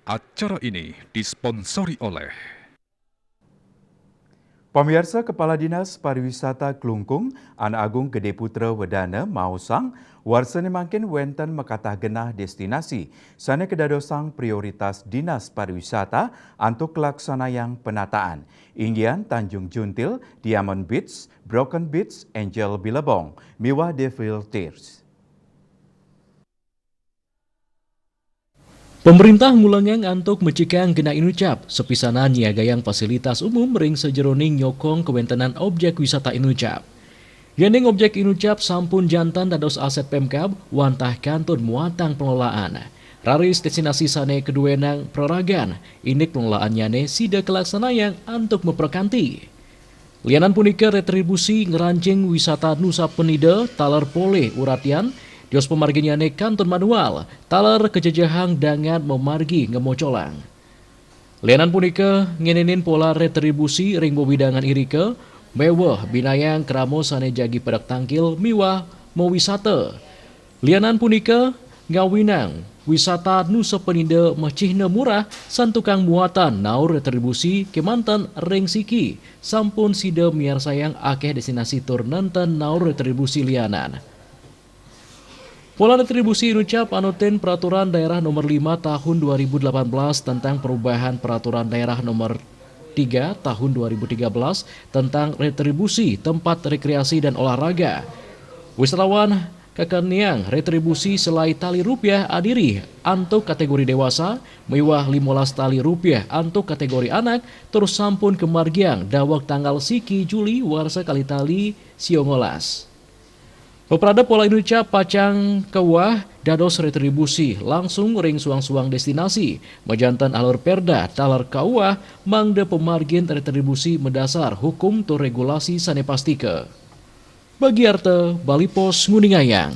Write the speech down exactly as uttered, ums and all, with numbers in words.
Acara ini disponsori oleh Pamiarsa, Kepala Dinas Pariwisata Klungkung, An Agung Gede Putra Wedana, maosang, warsa ne mangkin wenten makatah genah destinasi sane kedadosang prioritas Dinas Pariwisata antuk kalaksanayang penataan. Inggian Tanjung Juntil, Diamond Beach, Broken Beach, Angel Billabong, miwah Deville Tears. Pemerintah ngulengang antuk mecikang genah inucap, sapisanan nyiagayang fasilitas umum ring sajeroning nyokong kawentenan objek wisata inucap. Yening objek inucap sampun jantan dados aset Pemkab, wantah kantun muatang pengelolaan. Raris destinasi sane kaduenang praragan, indik pengelolaannyane sida kalaksanayang antuk maprakanti. Lianan punika, retribusi ngranjing wisata Nusa Penida taler polih uratian, tios pamarginnyane kantun manual, taler kajejehang dangan mamargi ngamocolang. Lianan punika, ngenenin pola retribusi ring wewidangan irika, meweh binayang krama sane jagi pedek tangkil miwah mawisata. Lianan punika, ngawinang wisata Nusa Penida macihna murah, santukan muatan naur retribusi kemanten ring siki, sampun sida miarsayang akeh destinasi tur nenten naur retribusi lianan. Pola retribusi inucap anutin Peraturan Daerah Nomor lima Tahun dua ribu delapan belas tentang perubahan Peraturan Daerah Nomor tiga Tahun dua ribu tiga belas tentang retribusi tempat rekreasi dan olahraga. Wisatawan kakeniang retribusi selai tali rupiah adiri antuk kategori dewasa, miwah limolas tali rupiah antuk kategori anak, tur sampun kamargiang daweg tanggal siki Juli warsa kalih tali sia ngolas. Peprada pola inucap pacang kawah dados retribusi langsung ring suang-suang destinasi, majanten alur perda taler kawah mangda pamargin retribusi madasar hukum tur regulasi sane pastika. Bagi Arta, Bali Post nguningayang.